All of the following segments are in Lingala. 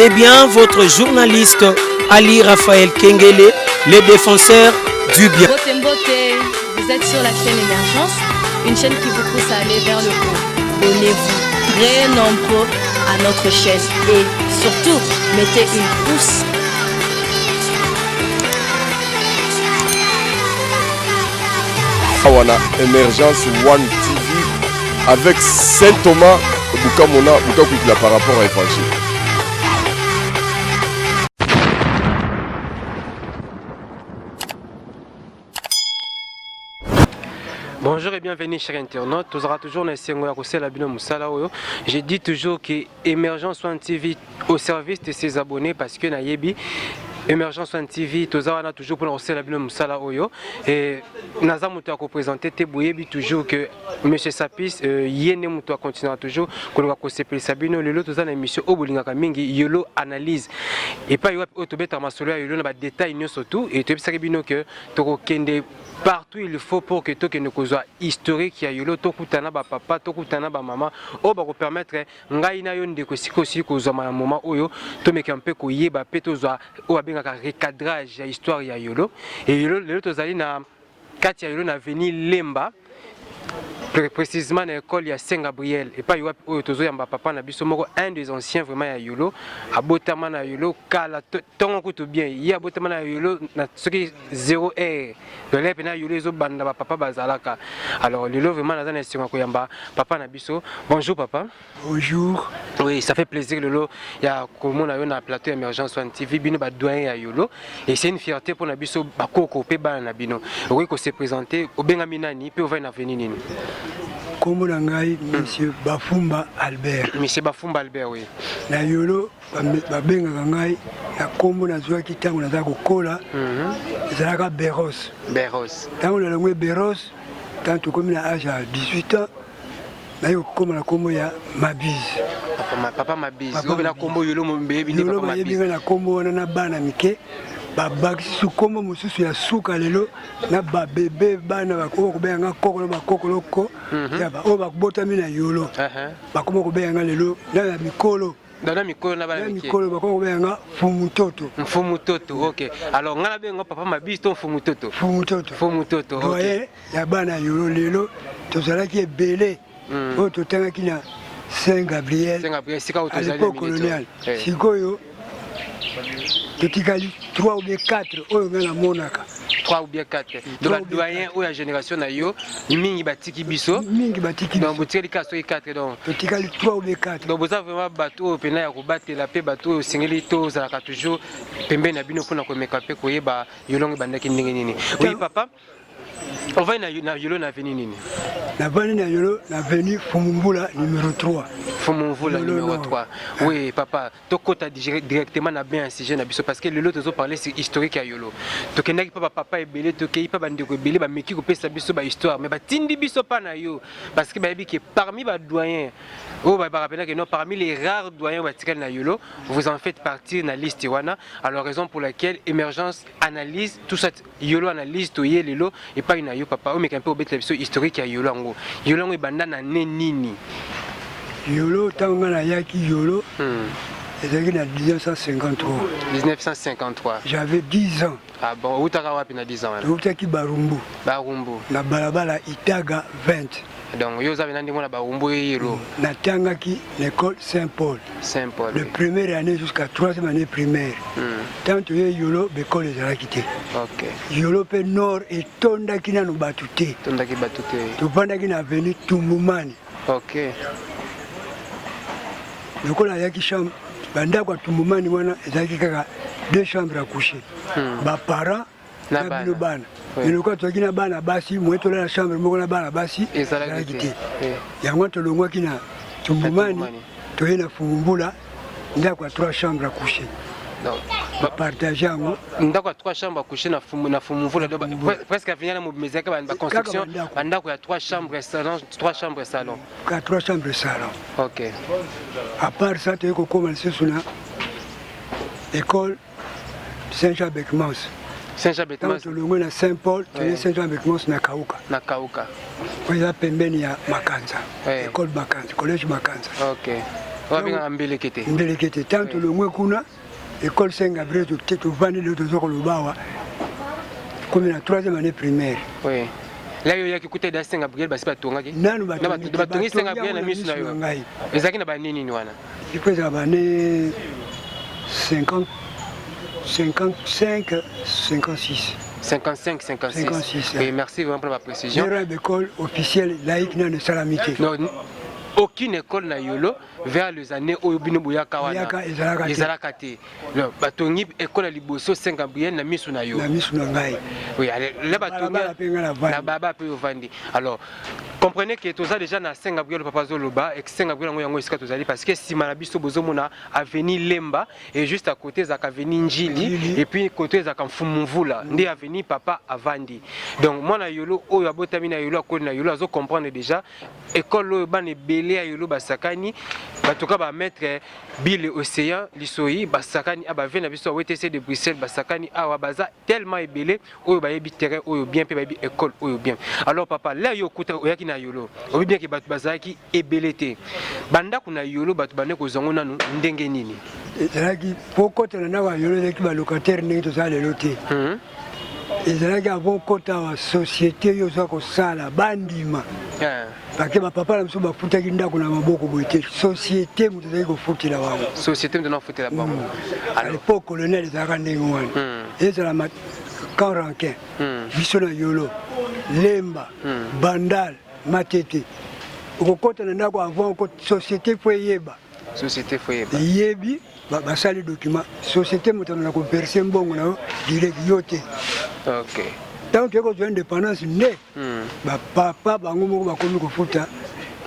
C'est bien votre journaliste Ali Raphaël Kengele, le défenseur du bien. Mbote Mbote, vous êtes sur la chaîne Émergence, une chaîne qui vous pousse à aller vers le haut. Abonnez-vous très nombreux à notre chaîne et surtout, mettez une pouce. Awa na Emergence One TV avec Saint Thomas Bukamona Bukakwikila par rapport à Évangile. Bonjour et bienvenue chers internautes. Tozalaka toujours na esengo ya kosala bino mosala oyo. Je dis toujours que Emergence One TV au service de ses abonnés parce que nayebi Emergence One TV toza wana toujours mpona kosala bino mosala oyo. Et naza moto ya kopresente te boyebi toujours que Monsieur Sapis euh, ye nde moto akontinuaka toujours koluka kosepelisa bino. Lelo toza na émission oyo bolingaka mingi Yolo Analyse. Epai wapi oyo tobetaka masolo ya Yolo na ba détails nyonso tout et toyebisaki bino que tokokende partout il faut pour que tokende kozwa historique ya yolo tokutana ba papa tokutana ba mama oyo bakopermettre ngai na yo ndeko esika osili kozwama na moment oyo tomeka mpe koyeba mpe tozwa oyo babengaka recadrage ya histoire ya yolo e yolo lelo tozali na kati ya yolo na avenue Lemba précisément na école ya Saint Gabriel epai wapi oyo tozoyamba papa na biso moko un des anciens vraiment ya yolo abotama na yolo kala tongo kutu bien ye abotama na yolo na soki 0 heure lelo mpe na yolo ezobanda bapapa bazalaka alors lelo vraiment naza na esengo ya koyamba papa na biso. Bonjour papa. Bonjour. Oui, ça fait plaisir lelo ya komona yo na plateau Emergence One TV bino ba doyen ya yolo et c'est une fierté pour na biso bakoko pe bana na bino. Okoki ko se présenter obengami nani pe ovai na avenue nini? Kombo na ngai monsieur Bafumba Albert. Monsieur Bafumba Albert, oui. Na yolo babengaka ngai na kombo nazwaki ntango naza kokola ezalaka Beros. Beros. Ntango nalongwe Beros, ntango tokomi na age ya 18 ans, naye kokoma na kombo ya Mabize. Papa Mabize, oyo na kombo yolo bayebi ngai na kombo wana na bana mike babakisi su kombo mosusu ya suka lelo na babebe bana oyo kobenga nga kokolo bakokoloko oyo babotami na yolo bakoma kobenga nga lelo na ya mikolo na mikolo na bana mike mikolo bakoma kobenga nga Mfumu Toto. Mfumu Toto, ok. Alors nga nabenga papa Mabize to Mfumu Toto? Mfumu Toto. Mfumu Toto, ok. Doyen ya bana yolo lelo tozalaki ebele oyo totangaki na Saint Gabriel. Saint Gabriel sika oyo à l'époque coloniale. Sikoyo totikali 3 ou bien 4 oyo ngai namonaka. 3 ou bien 4. Donc ba doyen oyo ya génération na yo mingi batiki biso. Mingi batiki biso. Donc botikali kaka soki 4 donc. Totikali 3 ou bien 4. Donc boza vraiment bato oyo pena ya kobatela pe bato oyo osengeli tozalaka toujours pembeni na bino mpona komeka pe koyeba yolongo ebandaki ndenge nini. Oui papa. Ovandi na Yolo na avenue nini? Navandi na Yolo na avenue Fumumbula numéro 3. Fumumbula numéro 3. Oui papa, tokota directement na bien sujet na biso parce que lelo tozo parler sur historique ya Yolo. Tokendaki pa ba papa ebele, tokei pa bandeko ebele bameki kopesa biso ba histoire mais batindi biso pa na yo parce que bayebi que parmi ba doyens oyo bayebaka mpenza que non parmi les rares doyens batikali na Yolo, vous en faites partie na liste wana. Alors raison pour laquelle émergence analyse tout ça Yolo analyse toye lelo epai na yo papa omeka mpe obetela biso historique ya yolo yango. Yolo yango ebanda na ne nini? Yolo ntango ngai nayaki yolo ezalaki na 1953. 1953. J'avais 10 ans. Ah bon, outaka wapi na 10 ans wana? Outaki Barumbu. Barumbu. Na balabala Itaga 20. Donc yo oza na ndenge na Barumbu yelo. Natangaki l'école Saint-Paul. Saint-Paul. De première année jusqu'à troisième année primaire. Tant toye yolo bekole ezalaki te. OK. Yolo pe nord etondaki nanu bato te. Etondaki bato te. Tovandaki na avenue Tumbumani. OK. Lokola ayaki chambre bandako ya Tumbumani wana ezalaki kaka deux chambres à coucher. Ba parents na bino bana. Mais lokola tozalaki na bana basi, moye tolala chambre moko na bana basi ezalaki te. Yango tolongwaki na Tumbumani toye na Fumumbula ndako ya 3 chambres à coucher. Bapartage yango ndako ya 3 chambres à coucher na Fumu na Fumumvula presque avenir na mobimba ezalaki ba construction bandako ya 3 chambres salon, 3 chambres salon. Ka 3 chambres salon. OK. À part ça toye kokoma lisusu na école Saint-Jean Beckmans. Saint-Jean Beckmans. Tolongwe na Saint-Paul, toye Saint-Jean Beckmans na Kauka. Na Kauka. Oyo eza pembeni ya Makanza. École Makanza, collège Makanza. OK. Babengaka Mbelekete. Mbelekete. Ntango tolongwe kuna, école Saint Gabriel, tovandi lelo, toza koloba awa, komi na troisième année primaire. Oui. La yo oyaki kuta eda Saint Gabriel basi batongaki? Nanu. Batongi Saint Gabriel na miso na yo. Ngai. Ezalaki na banini wana? Iko ezala bane 50, 55, 56. 55, 56. 56. Oui, merci vraiment pour la précision. Lero ya école officielle laïque nano esalami te. Non, aucune école na Yolo vers les années oyo bino boyaka wana. Boyaka, ezalaka te. Ezalaka te. Donc, batongi école ya liboso Saint Gabriel na miso na yo. Na miso na ngai. Oui, allez, là batongi Balabala mpe ngai navandi. Na baba mpe ovandi. Alors, comprenez que toza déjà na Saint Gabriel, papa Zoloba, et Saint Gabriel yango esika tozali, parce que nsima na biso bozomona avenue Lemba et juste à côté ezalaka avenue Njili. Njili. Et puis côté ezalaka Mfumu Mvula, nde avenue papa avandi. Donc mwana Yolo oyo abotami na Yolo, akoli na Yolo, azo comprendre déjà école oyo bana ebele ya Yolo basakani. Batoka ba maître Bill Océan Lisoi basakani, a bave na biso ya WTC de Bruxelles basakani awa, baza tellement ebele oyo bayebi terrain oyo bien mpe bayebi école oyo bien. Alors papa, là yo okuta, oyaki na Yolo, oyebi bien ke bato bazalaki ebele te. Bandako na Yolo, bato bande kozwango nanu ndenge nini? Ezalaki po kota na ndako ya Yolo, ezalaki balocataire ndenge tozala lelo te. Ezalaki avant kota wa société oyo oza kosala, bandima pake bapapa na biso bafutaki ndako na maboko boye te, société moto ezalaki kofutela bango. Société moto nafutela bango. À l'époque coloniale ezalaka ndenge wana. Ezala Camp Rankin, biso na Yolo, Lemba, Bandal, Matete, okokɔta na ndako avant société po eyeba. Société fo yeba. Eyebi, basali document, société moto na koverse mbongo na yo direct, yo te. Ntango toyei kozwa indépendance nde bapapa bango moko bakomi kofuta.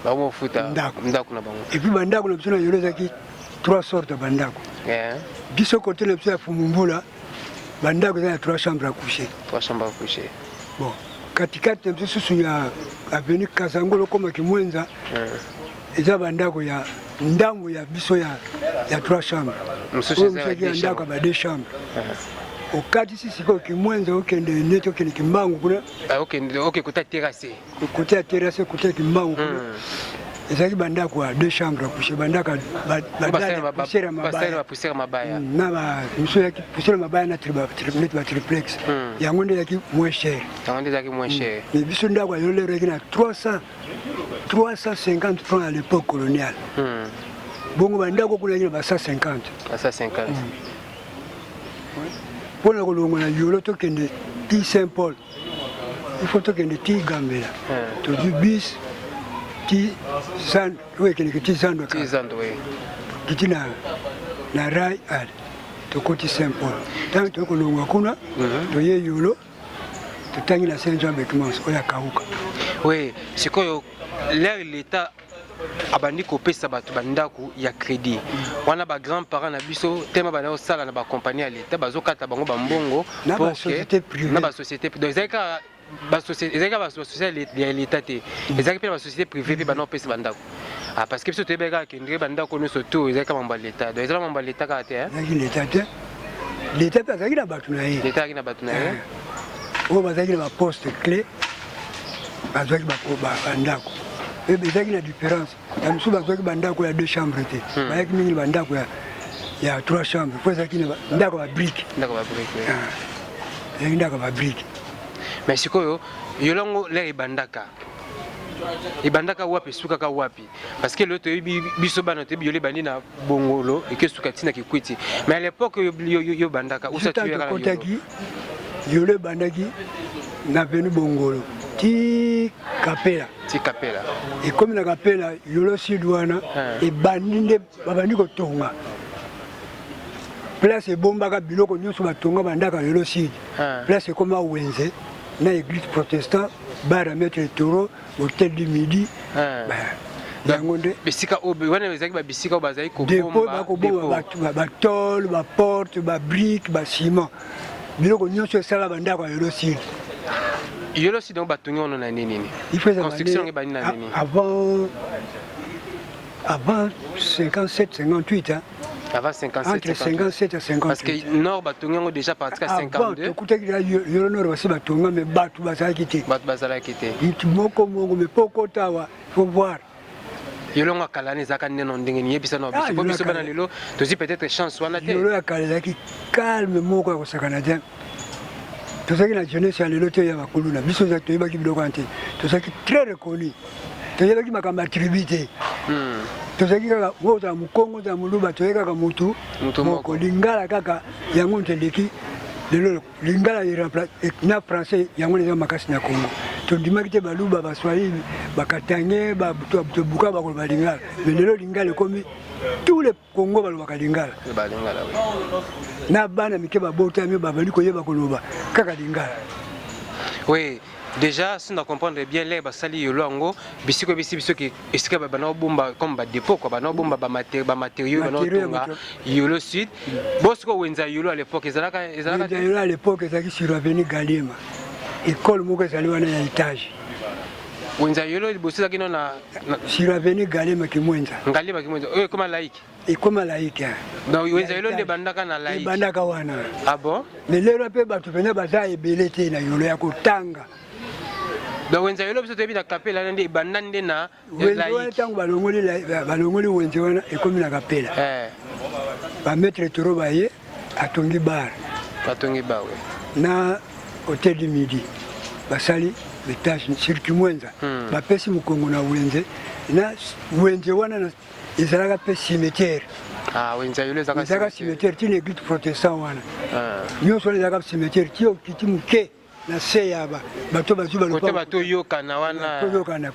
Bango kofuta. Ndako. Ndako na bango. Et puis bandako na biso na Yolo ezalaki trois sortes ya bandako. Biso kote na biso ya Fumumbula, bandako eza ya trois chambres à coucher. Trois chambres à coucher. Bon, katikati na biso susu ya avenue Kazangolo okomaki Mwenza, eza bandako ya ndambo ya biso ya trois chambres. Mosusu oyo eza ya mosusu ya deux ndako ya chambres. ba deux chambres. Okatisi sikoyo Kimwenza, okende neti okende Kimbangu kuna. Ah, ok, kota terrasse. Kote ya terrasse, kote ya Kimbangu kuna, ezalaki bandako ya deux chambres à coucher, bandako ya poussière ya basali mabaya. Bapoussière ya mabaya. Na mosusu ezalaki poussière ya mabaya na neti batriplex, yango nde ezalaki moins cher. Yango nde ezalaki moins cher. Mais biso ndako ya Yolo lero ezalaki na 300, 350 francs à l'époque coloniale. Bongo bandako kuna ezalaki na ba 150. Ba 150. Mpona kolongwa na Yolo tokende ti Saint Paul, il faut tokende ti Gambela, tozwi bus ti zando oyo ekendeke ti zando. Ti zando, oui. Kiti na rail, ale tokoti Saint Paul. Ntango toyei kolongwa kuna, toye Yolo, totangi na Saint Jean Beckmans oyo akauka. Oui, sikoyo l'heure l'état abandi kopesa bato bandako ya crédit wana, bagrand parent na biso tema banda kosala na bacompagnie ya l'état, bazokata bango bambongo. Na pour basociété privée. Na basociété. Donc ezalaki kaka ezalaki kaka basociété ya l'état te, ezalaki mpe na basociété privée mpe banda kopesa bandako. Ah, parce que biso toyebaki kaka kendeke bandako nyonso to ezalaki kaka mambo ya l'état. Donc ezala mambo ya l'état kaka te, hein? Ezalaki l'état te, l'état mpe azalaki na bato na ye. L'état azalaki na bato na ye. Oyo bazalaki na baposte clé bazwaki bandako. Ezalaki na différence ya mosusu, bazwaki bandako ya deux chambres te, bayaki mingi na bandako ya trois chambres, po ezalaki na ndako ya babrique. Ndako ya babrique, oui. Ezalaki ndako ya babrique. Mais sikoyo yolongo l'heure ebandaka, ebandaka wapi, esukaka wapi? Parce que lelo toyebi, biso bana toyebi Yolo ebandi na Bongolo, eke esuka ntina Kikwiti. Mais à l'époque yo bandaka usa Ntango tuyaka na Yolo? Tokotaki Yolo, ebandaki na avenue Bongolo ti Kapela. Ti Kapela. Ekomi na Kapela, Yolo Sud wana ebandi nde babandi kotonga place ebombaka biloko nyonso batonga bandaka Yolo Sud. Place ekoma wenze na église protestant, bar ya maître Toro, hôtel du Midi. Yango nde. Bisika oyo wana ezalaki babisika oyo bazali dépôt. Kobomba. Bakobomba bato, batole, baporte, babrique, baciment, biloko nyonso esala bandako ya Yolo Sud. Yolo Sud yango batongi wana na nini nini? Il faut ezala Construction yango ebandi na nini? Avant 57, 58, hein. Avant 57? Entre 57 et 58. Parce que nord batongi yango déjà partir ya avant 52. Tokutaki Yolo Nord basi batonga, mais bato bazalaki te. Bato bazalaki te. Mutu moko moko, mais po okota awa, faut voir. Yolo ya kala wana ezalaka nde na ndenge nini? Yebisa na biso, po biso bana lelo tozwi peut-être chance wana te. Yolo ya kala ezalaki calme moko ya kosakana te. Tozalaki na jeunesse ya lelo te, ya bakuluna. Biso toyebaki biloko wana te, tozalaki très reconnu, toyebaki makambo ya tribu te. Tozalaki kaka oyo ozala mokongo, ozala moluba, toyei kaka motu moko. Lingala kaka yango moto eleki lelo. Lingala na français yango eza makasi na Congo. Tondimaki te baluba, baswahili, bakatange, tobuka bakoloba lingala, mais lelo lingala ekomi tous les Congo balobaka lingala. Na bana mike babotami babandi koyeba koloba kaka lingala. Oui, déjà si na comprendre bien, le basali yolo yango bisiko ebisi biso ke esika bana obomba comme badépôt quoi, bana obomba bamatériaux, bana otonga Yolo Sud. Bosiko wenze yolo à l'époque ezalaka ezalaka Yolo à l'époque ezalaki sur avenue Galema, école moko ezali wana ya étage. Wenze yolo liboso ezalaki no na Sur avenue Galema Kimwenza. Galema Kimwenza oyo ekoma laïque. Ekoma laïque. Donc wenze yolo nde ebandaka na laïque. Ebandaka wana. Ah bon? Mais lelo mpe bato mpenza baza ebele te na yolo ya kotanga. Donc wenze yolo biso toyebi na kapela nde ebanda nde na wenze wana. Ntango balongoli wenze wana, ekomi na kapela. Bamaître Toro baye, atongi bar. Batongi bar, oui. Na Hôtel du Midi basali étage sur Kimwenza. Bapesi mokongo na wenze. Na wenze wana ezalaka mpe cimetière. Ah, wenze yolo ezalaka cimetière ti na église protestant wana. Nyonso wana ezalaka cimetière ti okiti moke na se ya bato bazwi. Kote bato oyokana wana. Toyokana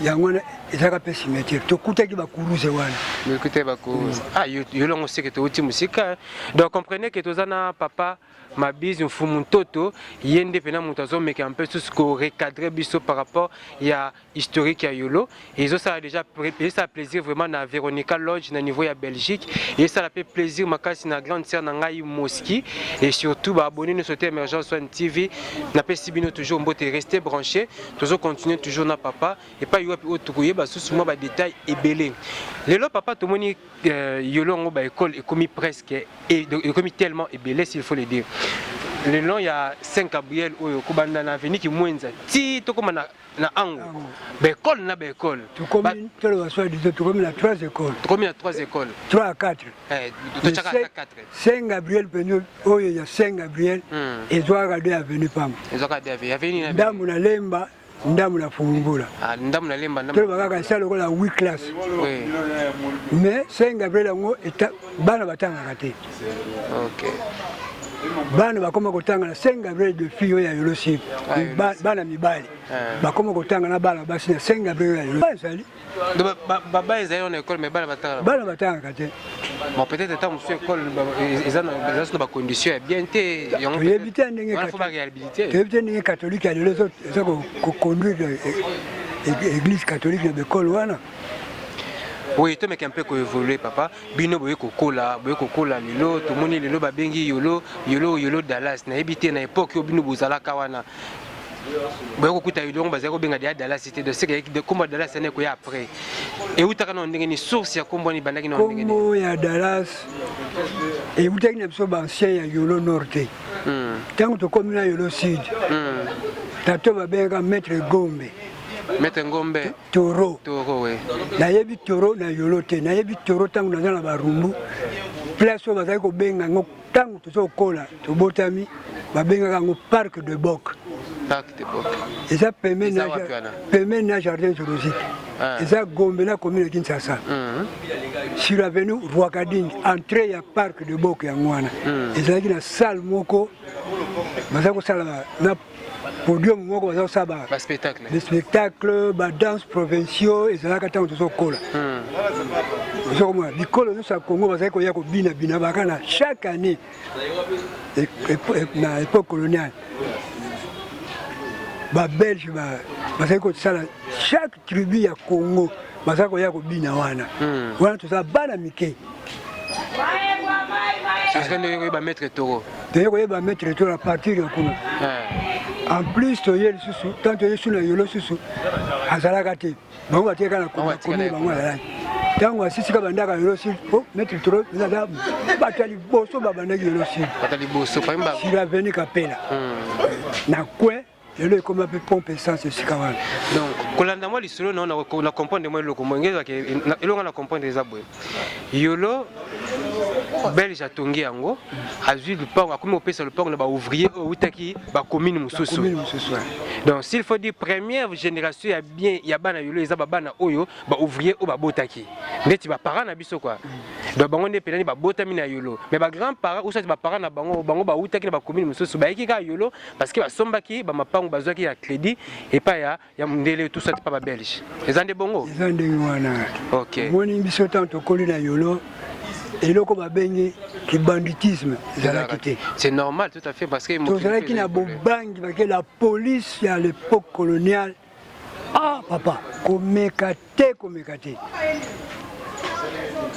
yango wana, ezalaka mpe cimetière. Tokutaki bakuruze wana. Tokutaki bakuruze. Ah, yolongo seke touti mosika. Donc comprenez que toza na papa Mabizi Mfumu Ntoto, ye nde mpena moto azomeka mpe susu korecadre biso par rapport ya historique ya Yolo. Ezosala déjà, ezosala plaisir vraiment na Véronica Lodge na niveau ya Belgique, ezosala mpe plaisir makasi na grande sœur na ngai Moski, et surtout baabonné nyonso te Émergence One TV. Napesi bino toujours mbote, restez branché. Tozocontinue toujours na papa epai wapi oyo tokoyeba susu mwa badetail ebele. Lelo papa, tomoni yolo yango baécole ekomi presque, ekomi tellement ebele, s'il faut le dire, le long ya Saint Gabriel oyo kobanda na avenue Kimwenza ti tokóma na ango, baécole na baécole. Tokomi, toloba soit disant, tokomi na trois écoles. Tokomi na trois écoles. 3 à 4. Totyaka ata 4. Saint Gabriel pene oyo ya Saint Gabriel ezwaka de avenue pamba. Ezwaka de avenue. Ndambo na Lemba, ndambo na Fungula. Ah, ndambo na Lemba. Toloba kaka esa lokola 8 classe, mais Saint Gabriel yango bana batangaka te. Bana bakoma kotanga na Saint Gabriel de fille oyo ya Yolo Sud, bana mibali bakoma kotanga na bana basi na Saint Gabriel oyo ya Yolo ezali. Baba ezali na école, mais bana batangaka? Bana batangaka te. Bon, peut-être ata mosusu école eza na bacondition ya bien te. Toyebi te ndenge, toyebi te ndenge catholique ya lelo eza koconduire église catholique na baekole wana. Oui, tomeka mpe koévolue papa. Bino boye kokola, boye kokola, lelo tomoni, lelo babengi yolo yolo yolo Dallas. Nayebi te na époque oyo bino bozalaka wana, boye kokuta yolo yango bazali kobenga deya Dallas te? Donc seke kombo ya Dallas ane ekoya après, eutaka na ndenge ni source ya kombo wana ebandaki na ndenge? Kombo ya Dallas eutaki na biso baancien ya Yolo Nord te. Ntango tokomi na Yolo Sud, tato babengaka Maître Gombe. Maître Ngombe. Toro. Toro, oui. Nayebi Toro na Yolo te. Nayebi Toro ntango naza na Barumbu, place oyo bazali kobenga yango ntango toza kokola, tobotami, babengaka yango Parc de Boc. Parc de Boc. Eza pembeni na jardin zoologique. Eza Gombe na commune ya Kinshasa, sur avenue Rwakadingi, entrée ya Parc de Boc yango wana. Ezalaki na salle moko baza kosala na podium moko, baza kosala baspectacle, badanse provinciaux. Ezalaka ntango tozokola, ozokomona bikolo nyonso ya Congo bazali koya kobina bina baka na chaque année na époque coloniale. Babelge bazali kosala, chaque tribu ya Congo baza koya kobina wana. Wana toza bana mike. Ndenge koyeba Maître Toro? Toye koyeba Maître Toro à partir ya kuna. En plus toye lisusu, tant toye su na Yolo susu azalaka te. Bango batieka na commune, bango azalaki ntango asisika bandaka Yolo Sud po Maître Toro aza bato ya liboso babandaki Yolo Sud sur avenue Kapela na coin. Lelo ekoma mpe pompe essence esika wana. Donc kolanda mwa lisolo na na comprendre mwa eloko mwa ngezaka eloko na comprendre eza boye. Yolo belge atongi yango azwi lupango akomi kopesa lupango na ba ouvrier oyo eutaki ba commune mosusu. Donc s'il faut dire première génération ya bien ya bana yolo eza ba bana oyo ba ouvrier oyo babotaki ndeti ba parents na biso quoi. Donc bango nde penani babotami na yolo mais ba grands parents ou soit ba parents na bango bango bautaki na ba commune mosusu bayeki kaka yolo parce que basombaki ba mapango bazwaki ya crédit epai ya ya mundele tout ça pa ba belge eza nde bongo eza ndenge wana. Ok. Omoni biso ntango tokoli na yolo eloko babengi kibanditisme ezalaki te. C'est normal, tout à fait, parce que tozalaki na bobangi parce que la police ya l'époque coloniale, ah papa, komeka te, komeka te.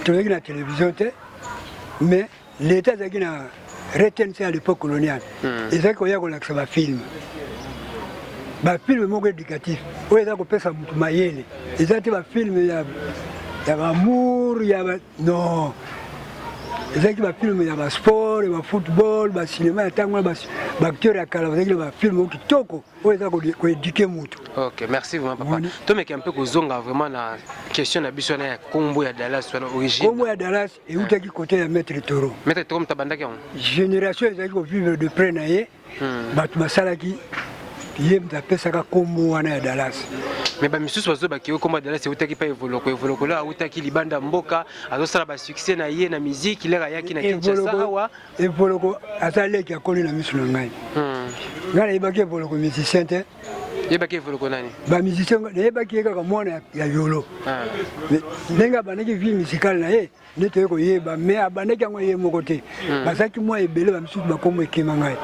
Tozalaki na télévision te, mais l'État azalaki na RTNC à l'époque coloniale. Ezalaki koya kolakisa bafilme, bafilme moko éducatif oyo eza kopesa motu mayele. Eza te bafilme ya bamour ya ba, non, ezalaki bafilme ya basport, ya bafootball, bacinéma ya ntango wana. Baacteur ya kala bazalaki na bafilme oyo kitoko oyo eza koéduquer motu. Ok, merci vraiment papa. Tomeki un peu kozonga vraiment na question na biso wana ya kombo ya Dallas wana, origine. Kombo ya Dallas eutaki côté ya Maître Toro. Maître Toro moto abandaki yango. Génération ezalaki kovivre de près na ye. Bato basalaki ye moto apesaka kombo wana ya Dallas. Mais bamisusu bazobaki oyo kombo ya Dallas eutaki mpa Evoloko. Evoloko lelo autaki libanda mboka, azosala basuccès na ye na musique, lere ayaki na Kinshasa awa. Evoloko aza leki, akoli na miso na ngai. Ngai nayebaki Evoloko musicien te. Yebaki Evoloko nani? Bamusicien nayebaki ye kaka mwana ya Yolo. Ndenge abandaki vie musicale na ye nde toye koyeba, mais abandaki yango ye moko te. Bazalaki mwa ebele, bamisusu bakombo ekema ngai.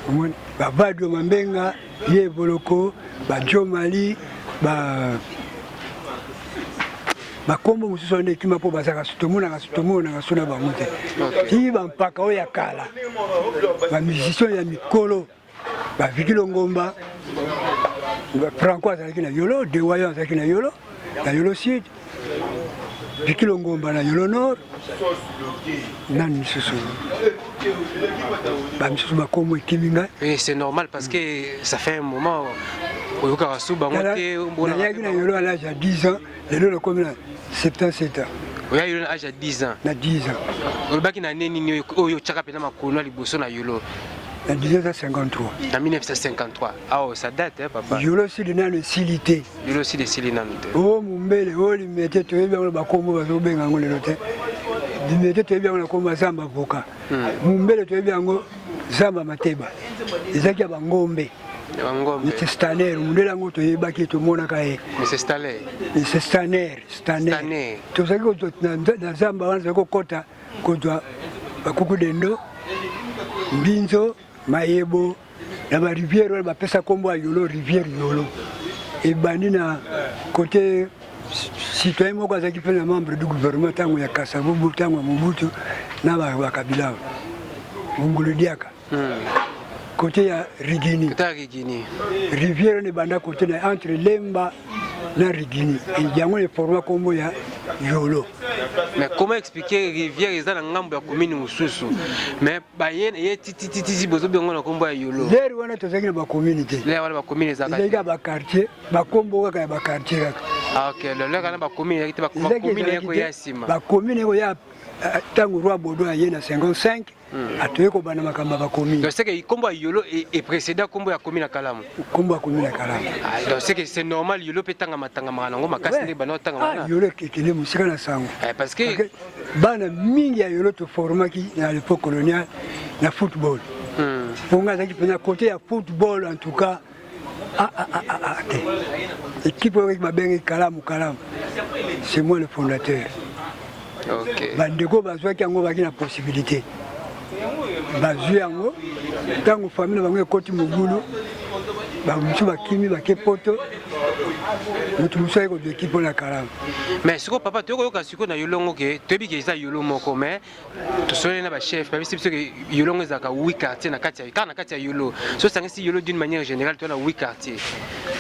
Omoni baVadio Mambenga, ye Evoloko, baJomali, ba bakombo mosusu wana ekima mpo bazalaka tomonaka tomonaka so na bango te. Ti bampaka oyo ya kala, bamusicien ya mikolo, baViki Longomba, Franco azalaki na Yolo, Dewayo azalaki na Yolo, na Yolo Sud, Viki Longomba na Yolo Nord, nani misusu, bamisusu bakombo ekimi ngai. Oui, c'est normal parce que ça fait un moment oyokaka su bango te. Nayaki na Yolo à l'âge ya 10 ans, lelo nakomi na 77 ans. Oya Yolo na âge ya 10 ans? Na 10 ans. Olobaki na nini nini oyo otyaka mpenza makolo ya liboso na Yolo? Na 1953. Na 1953. Ah oh, ça date hein, papa. Yolo Sud nano esili te. Yolo Sud esili nano te. O Mombele, o Limete, toyebi yango na bakombo bazobenga yango lelo te. Limete toyebi yango na kombo ya zamba voka. Mombele toyebi yango zamba mateba, ezalaki ya bangombe. Bangombe. Mr Staner, mondele yango toyebaki, tomonaka ye. Mr Stanley. Mr Staner, Staner. Staner. Tozalaki kozwa na zamba wana, tozalaki kokɔta kozwa bakuku dendo, mbinzo, mayebo na barivière wana. Bapesa nkombo ya Yolo, rivière Yolo ebandi na côté citoyen moko azalaki mpe na membre du gouvernement ntango ya Kasavubu, ntango ya Mobutu na bakabila, Mongolo Diaka, côté ya Rigini. Côté ya Rigini. Rivière wana ebanda côté na entre Lemba na Rigini, yango eforma nkombo ya Yolo. Mais comment expliquer rivière eza na ngambo ya commune mosusu, mais baye ye titititi bozobenga na nkombo ya Yolo? Lere wana tozalaki na bacommune te. Lere wana bacommune ezalaka? Ezalaki kaka baquartier, bakombo kaka ya baquartier kaka. Ah, ok, lelo kaka na bacommune ezalaki te, bacommune ekoya nsima. Bacommune ekoya ntango roi Baudouin aye na 55, atoye kobanda makambo ya bacommune. Donc c'est que nkombo ya Yolo eprécéda nkombo ya commune ya Kalamu? Nkombo ya commune ya Kalamu. Ah, donc c'est que c'est normal, Yolo mpe tangama tangamaka nango makasi nde bana otangama wana. Yolo ekende mosika na sango. Eh, parce que bana mingi ya Yolo toformaki na l'époque coloniale na football. Mpo nga azalaki mpenza côté ya football, en tout cas ah, ah, ah, ah, ah, te équipe oyo babengi Kalamu, Kalamu, c'est moi le fondateur. Bandeko bazwaki yango, baki na possibilité, bazwi yango. Ntango famille na bango ekoti mobulu, bamosusu bakimi, bake Poto, moto mosusu aye kozwa équipe oyo na Kalamu. Mais sikoyo papa, toyoki koyoka sikoyo na Yolongo ke toyebi ke eza Yolo moko, mais tosololi na bachef, babisi biso ke Yolongo ezalaka 8 quartier na kati ya kaka na kati ya Yolo. So osangisi Yolo d'une manière générale, toza na 8 quartier.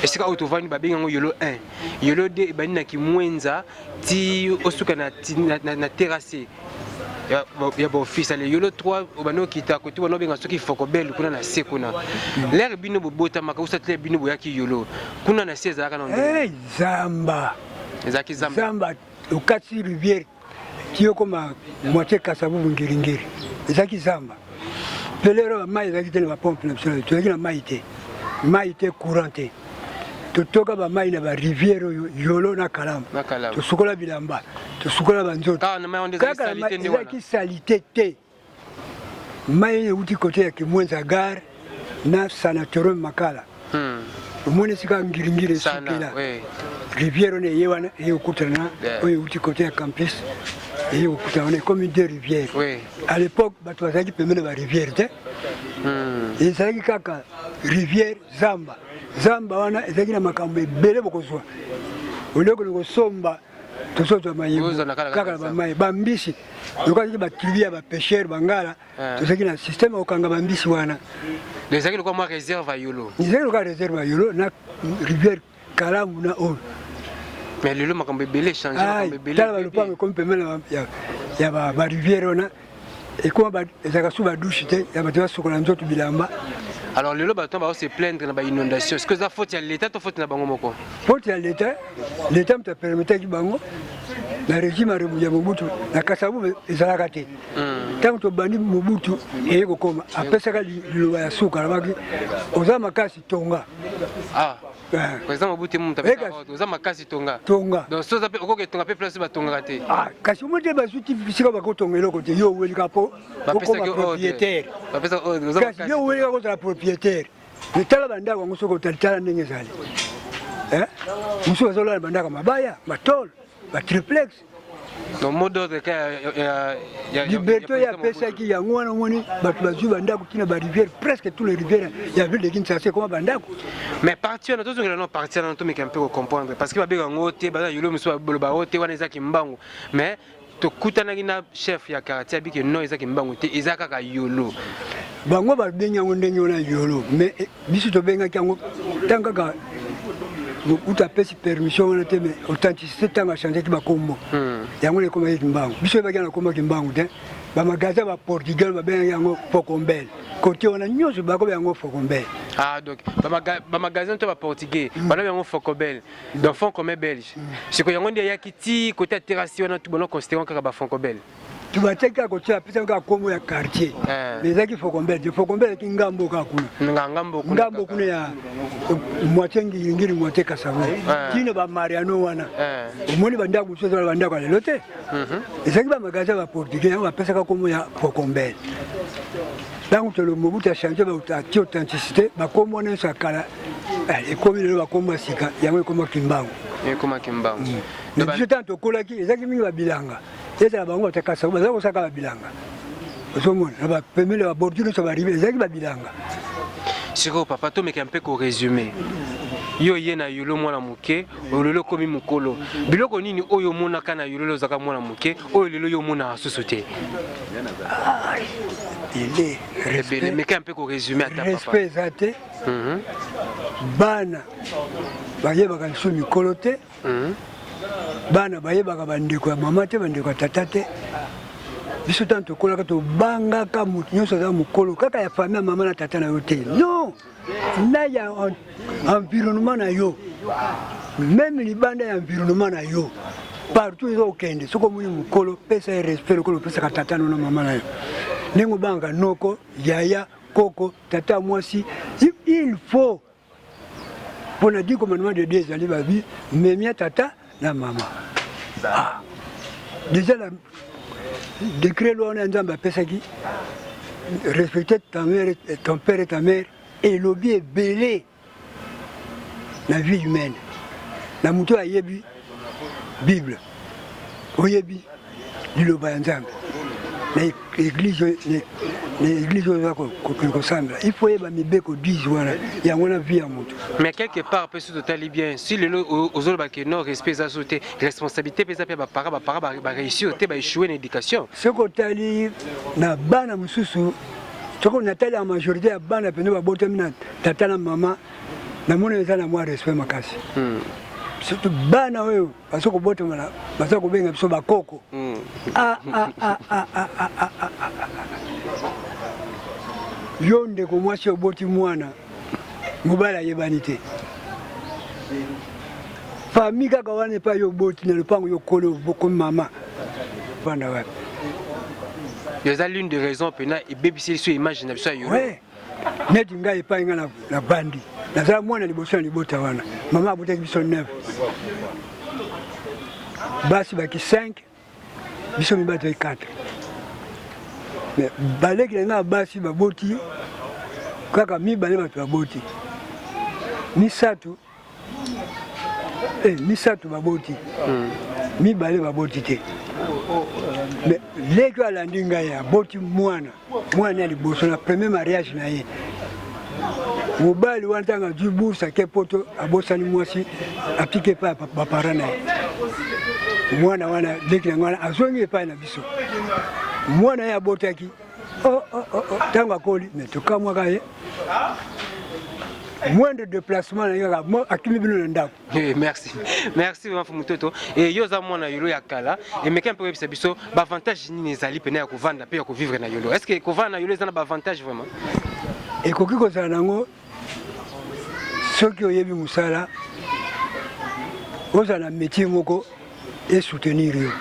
Esika oyo tovandi babengi yango Yolo 1, Yolo 2, ebandi na Kimwenza ti osuka na terrasse. Ya baoffice ale Yolo 3, obandi okita kote wana, obenga soki Fokobel kuna na se kuna. Lere bino bobotamaka, usatile bino boyaki Yolo, kuna na se ezalaka na ndenge? Zamba. Ezalaki zamba. Zamba, okati rivière ti okoma moitié Kasavubu, Ngiringiri, ezalaki zamba. Mpe lero bamai ezalaki te na bapompe na biso, tozalaki na mai te, mai te, courant te. Totoka bamai na barivière oyo Yolo na Kalamu, tosukola bilamba, tosukola banzoto. Kaka ezalaki saleté te. Mai euti kote ya Kimwenza gare na sanatorium Makala. Omoni esika Ngiringiri esukela, rivière wana eye wana eye kokutana na oyo euti kote ya campus, eye kokutana wana, ekomi deux rivières. À l'époque bato bazalaki pembeni na barivière te, ezalaki kaka rivière, zamba. Zamba wana ezalaki na makambo ebele bokozwa olekoli kosomba, tozozwa mayebo kaka na bamai, bambisi. Lokola batribu ya bapêcheur bangala, tozalaki na système ya kokanga bambisi wana. Ezalaki lokola mwa réserve ya Yolo. Ezalaki lokola réserve ya Yolo na rivière Kalamu na oyo. Mais lelo makambo ebele change, makambo ebele. Tala balopango ekomi pembeni ya barivière wana, ekoma ezalaka su badouche te ya bato basokola nzoto, bilamba. Alors lelo bato bao se plaindre na bainondation. Est-ce que eza faute ya l'État to faute na bango moko? Faute ya l'État. L'État moto apermettaki bango na régime ya Mobutu. Na Kasavubu ezalaka te. Ntango tobandi, Mobutu eye kokoma, apesaka liloba ya suka, alobaki: "Oza makasi, tonga." Ah, président Mobutu moto oza makasi, tonga. Tonga. Donc so oza mpe okoki etonga mpe place batongaka te. Ah, kasi omoi te, bazwi ti bisika bakotonga eloko te. Yo owelika mpo okoma propriétaire, kasi yo owelika kozala propriétaire. Tala bandako yango, soki otali, tala ndenge ezali. Mosusu azolala bandako mabaya, matole, batriplex. Donc mot d'ordre ka ya Liberté oyo apesaki yango wana. Omoni bato bazwi bandako ntina barivière, presque tous les rivières ya ville de Kinshasa ekoma bandako. Mais parti wana, tozongela no parti wana, tomeka mpe kocomprendre, parce que babeka yango te, baza Yolo, mosusu baloba o te wana eza Kimbangu. Mais tokutanaki na chef ya quartier, abiki non, eza Kimbangu te, eza kaka Yolo. Bango babengi yango ndenge wana Yolo, mais biso tobengaki yango ntango kaka mokutu apesi permission wana te. Mais authenticité, ntango achangeaki bakombo yango na ekomaki Kimbangu. Biso oyebaki yango ekomaki Kimbangu te. Bamagasin baportugais babengaki yango Focombel. Kote wana nyonso bakobe yango Focombel. Ah, donc bamagasin to baportugais balobi yango Focobel, donc fonds commun belge. Sikoyo yango nde eyaki ti kote ya terrasse wana, tu bono considérant kaka bafoncobel. Tubatiaki kaka kotia, apesaki kaka kombo ya quartier, mais ezalaki Focombel te. Focombel ezalaki ngambo kaka kuna. Ngambo. Kuna ya moitié Ngiringiri, moitié Kasavubu, tina bamariano wana. Omoni bandako mosusu ezala bandako ya lelo te, ezalaki bamagasin ya baportugais, yango bapesaka kombo ya Focombel. Ntango tolo Mobutu achange, atie authenticité, bakombo wana nyonso ya kala ekomi lelo bakombo ya sika, yango ekoma Kimbangu. Ekoma Kimbangu. Mais biso ntango tokolaki, ezalaki mingi babilanga. Ezala bango bato ya Kasavubu baza kosaka babilanga, ozomona na bapembeni ya babordure nyonso barivière ezalaki babilanga. Sikoyo papa, tomeka mpe korésumer. Yo ye na Yolo mwana moke, oyo lelo okomi mokolo, biloko nini oyo omonaka na Yolo ozalaka mwana moke, oyo lelo yo omonaka susu te? Ebele. Ebele, meka mpe korésumer ata papa. Respect eza te. Bana bayebaka lisusu mikolo te. Bana bayebaka bandeko ya mama te, bandeko ya tata te. Biso ntango tokolaka, tobangaka motu nyonso aza mokolo, kaka ya famille ya mama na tata na yo te, non, na ya environnement na yo, même libanda ya environnement na yo, partout eza okende, soki omoni mokolo, pesa ye respect lokola opesaka tata no na mama na yo, ndenge obangaka noko, yaya, koko, tata mwasi. Il faut, mpona 10 commandement de Dieu ezali babi memia tata na mama. Ah. Déjà la décret loi wana ya Nzambe apesaki, respecter ta mère, ton père et ta mère, elobi ebele na vie humaine. Na moto oyo ayebi Bible, oyebi liloba ya Nzambe na église, na église oyo oza kokende kosambela, il faut oyeba mibeko 10 wana, yango na vie ya moto. Mais quelque part mpe, soki totali bien, si lelo ozoloba ke non, respect eza so te, responsabilité mpe eza mpe baparent. Baparent baréussir te, baéchoué na éducation. Soki otali na bana mosusu, soki natali ya majorité ya bana pene babotami na tata na mama, namoni eza na mwa respect makasi. Surtout bana oyo bazo kobotama na baza kobenga biso bakoko. Ah, ah, ah, ah, ah, ah, ah, ah, ah. Yo ndeko mwasi oboti mwana mobali ayebani te, famille kaka wana epai yo oboti na lopango yo okoli okomi mama vanda wapi? Eza l'une des raisons mpena ebebisi biso image na biso ya Yolo. Ouais. Neti ngai epai ngai navandi, nazala mwana liboso na libota wana, mama abotaki biso 9 basi baki 5, biso mibali toyaki 4. Mais baleki na ngai basi baboti kaka mibale, bato baboti misato, misato baboti, mibale baboti te. Mais leki oyo alandi ngai aboti mwana, mwana ya liboso na premier mariage na ye. Mobali wana ntango azwi bourse ake Poto, abosani mwasi, atiki epai ya baparent na ye. Mwana wana, leki na ngai wana, azongi epai na biso. Mwana ye abotaki, oh, oh, oh, oh. Ntango akoli, mais tokamwaka ye, moindre déplacement na ye kaka akimi bino na ndako. Eh, merci, merci vraiment Mfumu Toto. E yo oza mwana Yolo ya kala, emeka mpe oyebisa biso baavantage nini ezali pene ya kovanda mpe ya kovivre na Yolo. Est ce que kovanda na Yolo eza na baavantage vraiment? Ekoki kozala nango soki oyebi mosala, ozala na métier moko esoutenir yo.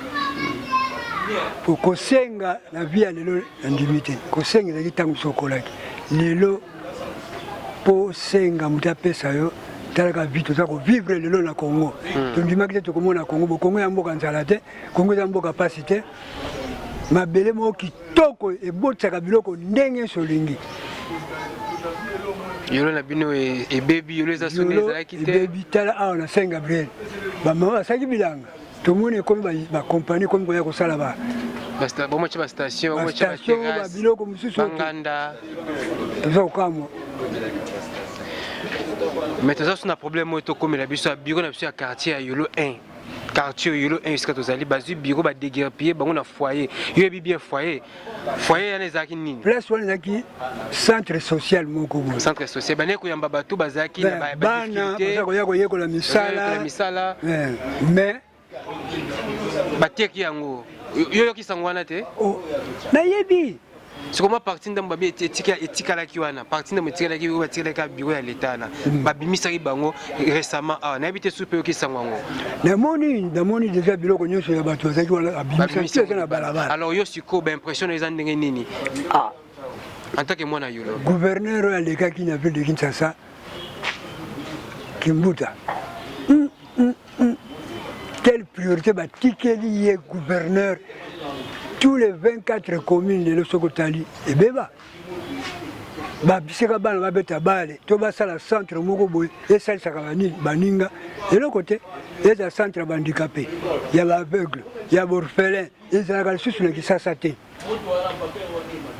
Po kosenga na vie ya lelo, nandimi te. Kosenga ezalaki ntango biso okolaki. Lelo mpo osenga moto apesa yo, talaka vie toza kovivre lelo na Congo. Tondimaki te tokomona Congo bo. Congo ya mboka nzala te, Congo eza mboka pasi te, mabele moko kitoko ebotisaka biloko ndenge nyonso olingi. Yolo na bino ebebi, Yolo eza soni ezalaki te. Ebebi. Tala awa na Saint Gabriel, bamama basalaki bilanga, tomoni ekomi bakompani ekomi koya kosala ba bamotia bastation, bastation, babiloko mosusu. Banganda. Toza kokamwa. Mais toza so na problème oyo tokomela biso ya bureau na biso ya quartier ya Yolo 1, quartier Yolo 1 esika tozali. Bazwi bureau, badéguerpiller bango na foyer. Yo yebi bien foyer, foyer wana ezalaki nini? Place wana ezalaki centre social moko boye. Centre social, bandeki koyamba bato bazalaki na bana baza koya koyekola misala. Misala. Mais bateki yango. Yo yoki sango wana te? Oh, nayebi. Sikoyo mwa partie ndambo babi etikalaki wana, partie ndambo etikalaki oyo batikalaki ya bureau ya leta wana, babimisaki bango récemment awa. Nayebi te soki mpe yoki sango yango. Namoni déjà biloko nyonso ya bato bazalaki wana abimisaki, eza na balabala. Alors yo sikoyo, baimpression na eza ndenge nini en tant que mwana Yolo? Gouverneur oyo alekaki na ville de Kinshasa, Kimbuta, Quelle priorité batikeli ye gouverneur? Tous les 24 communes lelo soki otali ebeba, babisika bana babeta bale to basala centre moko boye esalisaka baninga, eloko te. Eza centre ya bahandicapé, ya baaveugle, ya baorphelin, ezalaka lisusu na Kisasa te.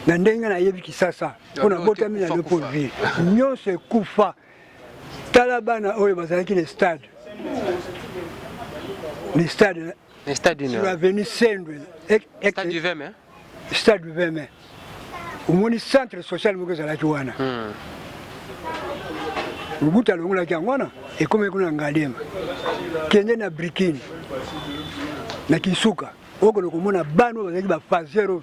Na ndenge nayebi Kisasa mpo nabotami na Leopoldville, nyonso ekufa. Tala bana oyo bazalaki na stade, na stade. Stade sur avenue Sendwe. Stade du 20 mai. Stade du 20 mai, omoni centre social moko ezalaki wana. Mobutu alongolaki yango wana, ekomi kuna Ngaliema. Kende na Brikini, na Kinsuka, okende komona bana oyo bazalaki baphaseur.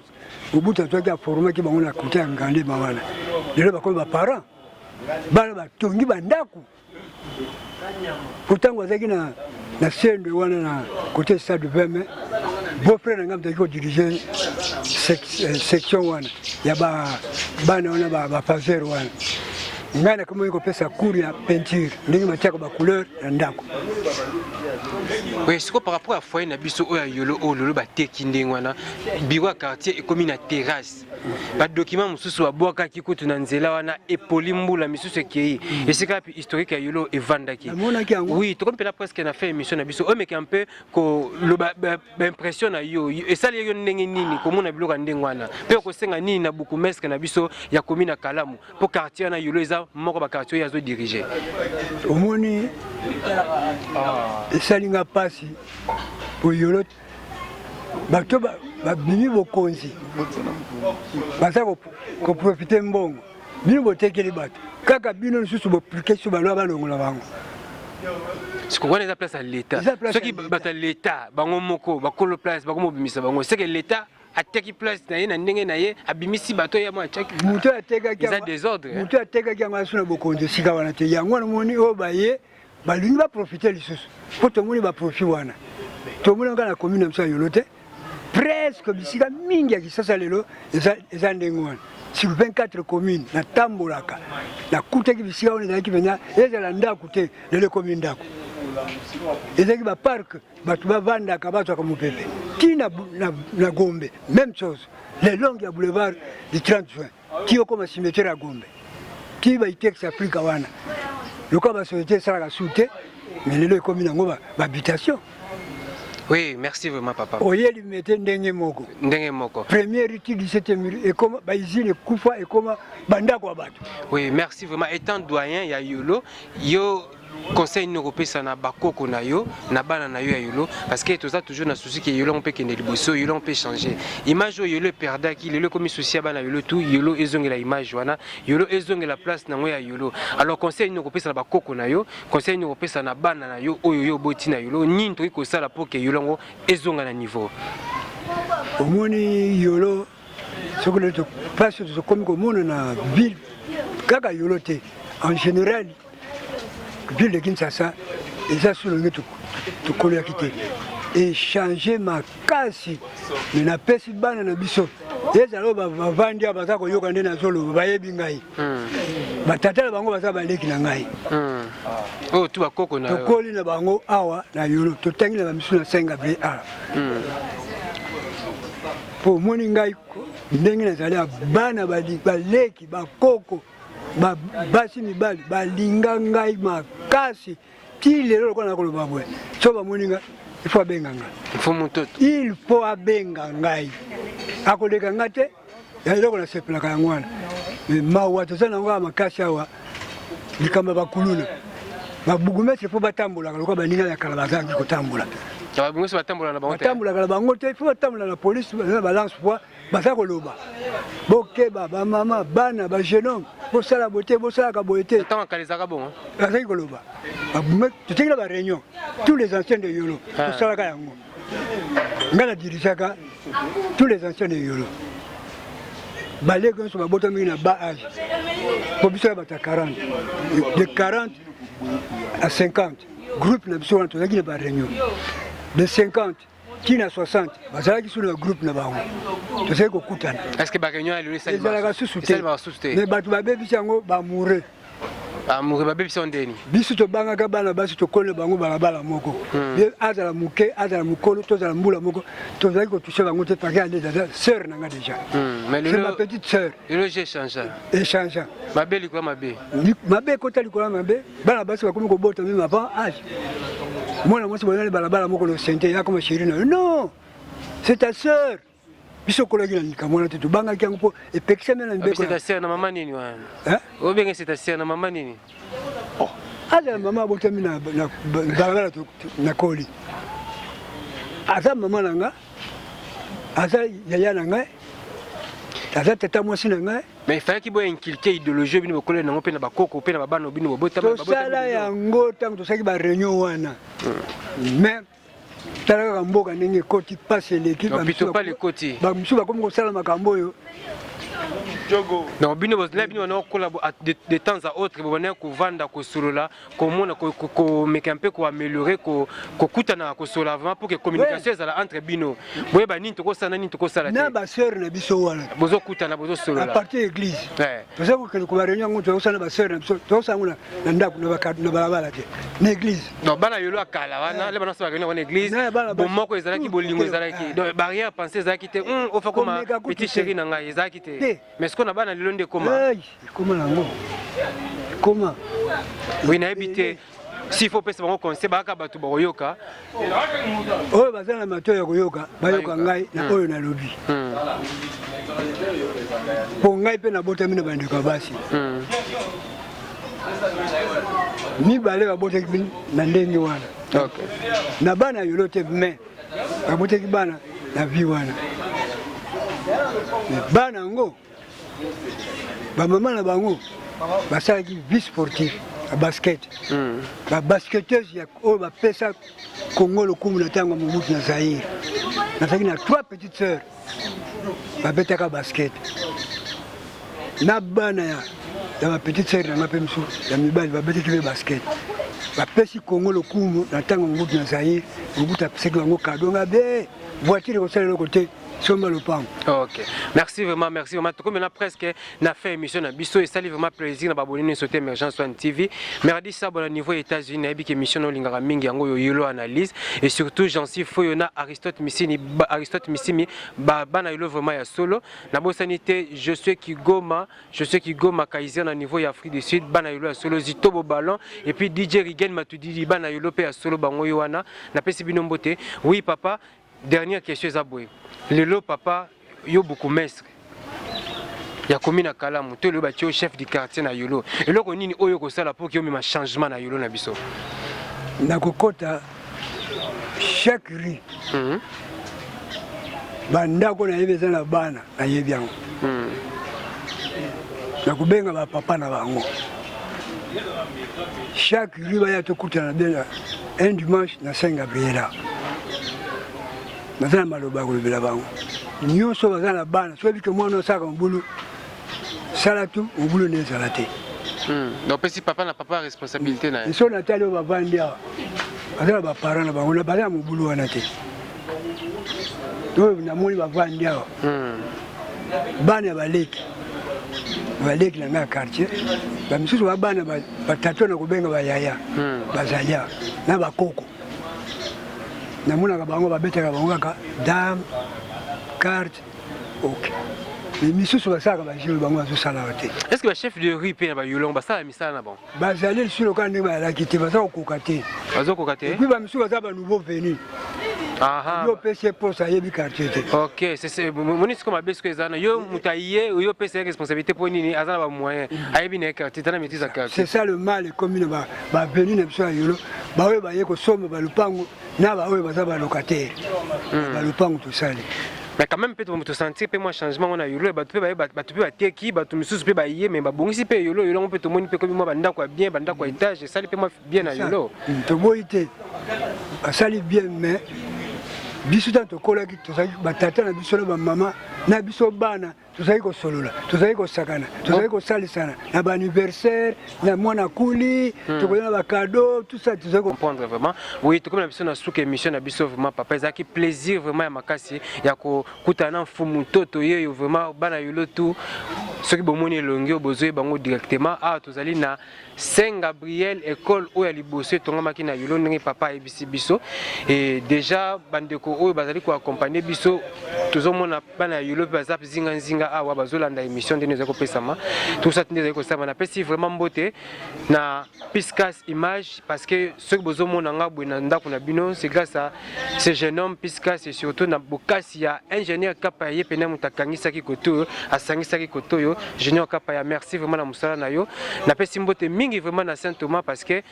Mobutu azwaki, aformaki bango na kote ya Ngaliema wana. Lelo bakomi baparent, bana batongi bandako. Po ntango azalaki na Sendwe wana na kote stade 20 mai, beau-frère na ngai azalaki kodirige section wana ya bana wana baphaseur wana. Ngai nakomaki kopesa cours ya peinture, ndenge batiaka bacouleur na ndako. Oui, sikoyo par rapport ya foyer na biso oyo ya Yolo oyo lelo bateki ndenge wana, bureau ya quartier ekomi na terrasse, badocument mosusu babwakaki kutu na nzela wana, epoli mbula, misusu ekei esika yapi historique ya Yolo evandaki. Namonaki yango. Oui, tokomi mpena presque na fin émission na biso. Oyo meke mpe koloba baimpression na yo, esali yo ndenge nini komona biloko ya ndenge wana, mpe okosenga nini na bourgmestre na biso ya commune ya Kalamu, mpo quartier wana Yolo eza moko baquartier oyo azodirige? Omoni, esali nga mpasi po Yolo bato babimi bokonzi, baza koprofite mbongo. Bino botekeli bato, kaka bino lisusu boplike so balwa balongola bango. Siko wana eza place ya l'État. Soki bato ya l'État bango moko bakolo place bakomobimisa bango, c'est que l'État ateki place na ye na ndenge na ye, abimisi bato ya mwa atiaki. Moto atekaki eza désordre. Moto atekaki yango asu na bokonzi esika wana te. Yango wana moni oyo baye balingi baprofite lisusu, mpo tomoni baprofit wana, tomoni kaka na commune na biso ya Yolo te. Presque bisika mingi ya Kisasa lelo eza ndenge wana. Sur 24 communes natambolaka, nakutaki bisika wana ezalaki mpenza ezala ndako te, lelo ekomi ndako. Ezalaki baparke, bato bavandaka, bazwaka mopepe. Ti na Gombe, même chose, le long ya boulevard du 30 juin ti okoma cimetière ya Gombe, ti baitex Afrika wana, lokola basociété esalaka su te, mais lelo ekomi nango bahabitation. Oui, merci vraiment papa. Oyeli mete ndenge moko. Ndenge moko. Première rue 17e rue ekoma ba usine ekufa, ekoma bandako ya bato. Oui, merci vraiment. Étant doyen ya Yolo, yo conseil nini okopesa na bakoko na yo, na bana na yo ya Yolo, parce que toza toujours na souci que Yolo mpe kende liboso, Yolo mpe changer. Image oyo Yolo eperdaki, lelo ekomi souci ya bana Yolo tout, Yolo ezongela image wana, Yolo ezongela place nango ya Yolo. Alors conseil nini okopesa na bakoko na yo, conseil nini okopesa na bana na yo oyo yo oboti na Yolo, nini tokoki kosala pour que Yolo yango ezonga na niveau? Omoni Yolo soki lelo place tokomi komona na ville, kaka Yolo te, en général ville de Kinshasa eza su ndenge tokolaki te, echange makasi. Me napesi bana na biso ezala oyo bavandi awa baza koyoka nde nazoloba, bayebi ngai, batata na bango baza baleki na ngai. Oyo tu bakoko na yo. Tokoli na bango awa na Yolo, totangi na bamisu na Saint Gabriel awa. Po omoni ngai ndenge nazali, bana baleki, bakoko, basi mibali balinga ngai makasi ti lelo. Lokola nakoloba boye, so bamoni ngai, il faut abenga ngai. Mfumu toto. Il faut abenga ngai, akoleka ngai te. Ya eloko nasepelaka yango wana. Mais mawa toza nango ya makasi awa, likambo ya bakuluna, babourgmestre faut batambolaka lokola baninga ya kala bazalaki kotambola. Babourgmestre batambola na bango te. Batambolaka na bango te, faut batambola na police, na balance poids, baza koloba: bokeba bamama, bana, bajeune homme, bosala boye te, bosalaka boye te. Ntango kala ezalaka bongo. Bazalaki koloba, toteki na baréunion, tous les anciens de Yolo tosalaka yango. Ngai nadirigeaka tous les anciens de Yolo, baleki nyonso babota mingi na bas âge, po biso ya bato ya 40, de 40 à 50, groupe na biso wana tozalaki na baréunion. De 50 ti na 60 bazalaki su na groupe na bango, tozalaki kokutana. Est-ce que baréunion ya lelo ezalaka susu te? Esalemaka susu te. Mais bato babebisi yango, bamoure. Amoureux babebisi yango ndeni? Biso tobangaka bana basi, tokoli bango balabala moko. Ye azala moke, azala mokolo, tozala mbula moko, tozalaki kotouche bango te, parce que ande aza sœur na nga déjà. Mais c'est ma petite sœur. Lelo j'ai changé. Échange. Mabe likolo ya mabe. Mabe ekota likolo ya mabe. Bana basi bakomi kobota même avant âge. Mwana mwasi bonali balabala moko, losente ya koma chéri na yo, non, c'est ta sœur. Biso okolaki na likambo wana te, tobangaki yango mpo epekisami na mibeko. C'est ta sœur na mama nini wana? Obenge c'est ta sœur na mama nini? Azala mama abotami na balabala, nakoli, aza mama na nga, aza yaya na ngai, aza tata mwasi na ngai. Mais il fallait boya inculquer idéologie bino bokolela nango mpe na bakoko mpe na babana bino bobotama. Tosala yango ntango tosalaki baréunion wana. Mais tala kaka mboka ndenge ekoti, mpasi eleki. Pitopale ekoti. Bamosusu bakomi kosala makambo oyo. Donc bino na bino bana kokola, de temps à autre bobandaki kovanda, kosolola, komona, komeka mpe koaméliorer, kokutana, kosolola vraiment pour que communication ezala entre bino, boyeba nini tokosala, nini tokosala. Na basœur na biso wana. Bozokutana, bozosolola. À partir église toza kokende ko baréunion yango, tozosala na basœur na biso, tozosala yango na ndako, na balabala te, na église. Donc bana Yolo ya kala wana le bana so baréunion wana église, bomoko ezalaki, bolingo ezalaki, donc barrière pensée ezalaki te. Ofa koma petit chéri na ngai ezalaki te. Mais sikoyo na bana lelo nde ekoma. Ekoma nango, ekoma. Oui, nayebi te s'il faut opesa bango conseil, bayaka bato bakoyoka. Oyo baza na matoi ya koyoka, bayoka ngai na oyo nalobi. Mpo ngai mpe nabotami na bandeko ya basi mibale, babotaki na ndenge wana na bana Yolo te, mais babotaki bana na vie wana. Bana yango, bamama na bango basalaki vie sportive. Ya basket. Ba basketteuse ya oyo bapesa Congo lokumu na ntango ya Mobutu na Zaïre. Nazalaki na trois petites sœurs babetaka basket na bana ya ya ba petite sœur na nga mpe mosusu ya mibali babetaki mpe basket. Bapesi Congo lokumu na ntango ya Mobutu na Zaïre. Mobutu apesaki bango cadeau nga be voiture ekosala eloko te, somba lopango. Ok, merci vraiment, merci vraiment. Tokomi na presque na fin émission na biso. Esali vraiment plaisir na baboni nyonso te Emergence One TV. Merdi Sabo na niveau États-Unis nayebi ke émission na olingaka mingi yango oyo Yolo analyse et surtout Jansi Foyo na Aristote Misini ba, Aristote Misimi ba bana Yolo vraiment ya solo. Nabosani te je suis Kigoma, je suis Kigoma Kaiser na niveau ya Afrique du Sud, bana Yolo ya solo Zitobo Ballon et puis DJ Rigen Matudidi bana Yolo pe ya solo bango yo wana. Napesi bino mbote. Oui papa, dernière question eza boye. Lelo papa yo bourgmestre ya commune ya Kalamu to lelo batie yo chef du quartier na Yolo, eloko nini oyo okosala pour que omema changement na Yolo na biso? Nakokota chaque rue. Bandako nayebi eza na bana, nayebi yango. Nakobenga bapapa na bango chaque rue baya tokutana bien un dimanche na Saint Gabriela. Naza na maloba ya kolobela bango nyonso baza na bana. Soki oyebi ke mwana osalaka mobulu, sala tu mobulu nde ezala te. Donc opesi papa na papa responsabilité na ye. So natali oyo bavandi awa baza na baparent na bango, baza na mobulu wana te. Oyo namoni bavandi awa bana ya baleki, baleki na ngai ya quartier, bamisusu ba bana batato na kobenga bayaya bazali awa na bakoko. Namonaka bango babetaka bango kaka dame carte, ok, mais misusu basalaka bajeu bango bazosalaka te. Est ce que bachef de rue mpe na bayolongo basala misala na bango? Bazali lisusu lokola ndenge bazalaki te, baza kokoka te. Bazokoka te. Et puis bamisusu baza banouveau venu. Yo opesi ye poste, ayebi quartier te. Ok, moni sikoyo mabe sikoyo eza na yo moto aye, yo opesa ye responsabilité mpo nini? Aza na bamoyen, ayebi na ye quartier te, na maîtrise ya quartier. C'est ça le mal ekomi na bavenu na biso ya Yolo, baoyo baye kosomba balupango na baoyo baza balocataire balupango tosali. Mais quand même mpe tosentir mpe mwa changement ngo na Yolo. Bato mpe baye, bato mpe bateki, bato misusu mpe baye, mais babongisi mpe Yolo. Yolo yango mpe tomoni mpe komi mwa bandako ya bien, bandako ya étage esali mpe mwa bien na Yolo. Toboyi te, basali bien, mais biso ntango tokolaki, tozalaki batata na biso na bamama na biso, bana tozalaki kosolola, tozalaki kosakana, tozalaki kosalisana na baanniversaire na mwana kuli, tokoya na bacadeau, tout ça tozalaki. Comprendre vraiment. Oui, tokomi na biso na suka émission na biso. Vraiment papa, ezalaki plaisir vraiment ya makasi ya kokutana na mfumu toto yeyo. Vraiment bana Yolo tu, soki bomoni elongi oyo, bozoyeba bango directement. Awa tozali na Saint Gabriel, école oyo ya liboso etongamaki na Yolo, ndenge papa ayebisi biso. Et déjà bandeko oyo bazali koaccompagne biso, tozomona bana ya Yolo mpe baza zinga-nzinga awa, bazolanda émission ndenge ezali kopesama, tout ça nde ezali kosalama. Napesi vraiment mbote na Piscas Image, parce que soki bozomona nga boye na ndako na bino, c'est grâce à ce jeune homme Piscas et surtout na bokasi ya ingénieur Kapa. Ye pene moto akangisaki koto oyo, asangisaki koto oyo. Junior Kapa ya, merci vraiment na mosala na yo. Napesi mbote mingi vraiment na Saint Thomas, parce que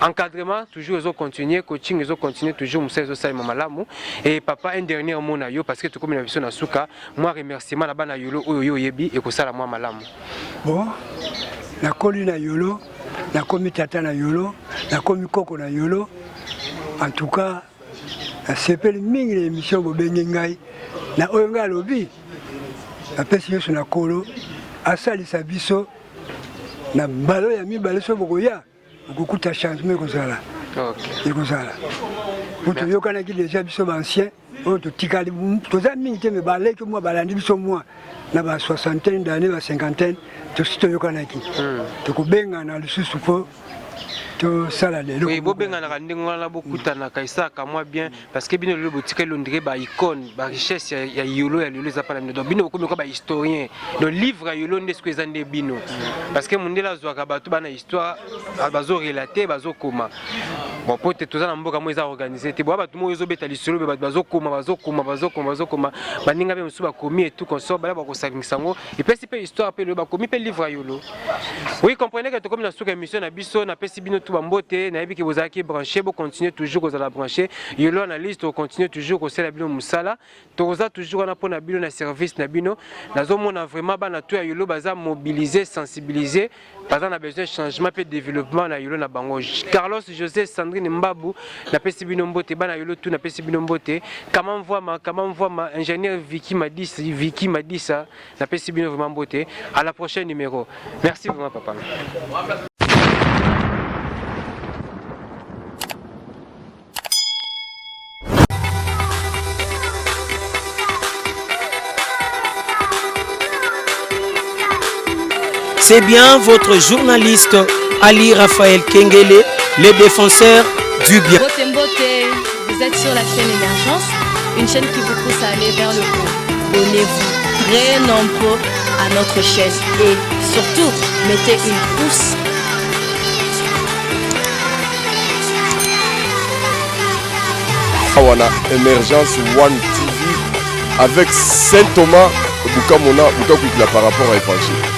encadrement toujours ezocontinue, coaching ezocontinue toujours, mosala ezosalema malamu. Et papa, un dernier mot na yo, parce que tokomi na biso na suka. Mwa remerciement na bana Yolo oyo yo oyebi ekosala mwa malamu. Bon, nakoli na Yolo, nakomi tata na Yolo, nakomi koko na Yolo. En tout cas nasepeli mingi na émission bobengi ngai. Na oyo ngai alobi, napesi nyonso na Kolo asalisa biso na mbala ya mibale. So bokoya, okokuta changement ekozala, ekozala po toyokanaki déjà biso baancien oyo totikali, toza mingi te, mais baleki mwa balandi biso mwa na ba soixantaine d'année, ba cinquantaine, tosi toyokanaki tokobengana lisusu mpo tosala lelo. Oui, bobenganaka ndenge wana, bokutanaka, esalaka mwa bien, parce que bino lelo botikali on dirait baicône, barichesse ya Yolo ya lelo eza mpa na bino. Donc bino bokomi kwa bahistorien, donc livre ya Yolo nde soki eza nde bino, parce que mondele azwaka bato bana histoire, bazorelate, bazokoma. Bon, po te toza na mboka moko eza organise te. Boya bato moko ezobeta lisolo be bato bazokoma bazokoma bazokoma bazokoma baninga mpe mosusu bakomi et tout consort bala bakosangisa yango epesi mpe histoire mpe loyo bakomi mpe livre ya yolo. Oui, comprenez que tokomi na suka émission na biso, napesi bino tout bambote, nayebi ke bozalaki branché, bo continuer toujours kozala branché. Yolo analyse to continuer toujours kosala bino musala. Toza toujours wana pona bino na service na bino. Nazomona vraiment bana tout ya Yolo baza mobiliser, sensibiliser, baza na besoin changement pe développement na Yolo na bango. Carlos José Sandrine Mbabu napesi bino mbote, bana Yolo tout napesi bino mbote. Kama Mvwama, Kama Mvwama, ingénieur Vicky Madisa, Vicky Madisa napesi bino vraiment mbote. À la prochaine numéro. Merci vraiment papa. C'est bien votre journaliste Ali Raphaël Kengele, le défenseur du bien. Mbote Mbote, vous êtes sur la chaîne Émergence, une chaîne qui vous pousse à aller vers le haut. Abonnez-vous très nombreux à notre chaîne et surtout, mettez une pouce. Awa na Emergence One TV avec Saint Thomas Bukamona Bukakuikila par rapport à évangile.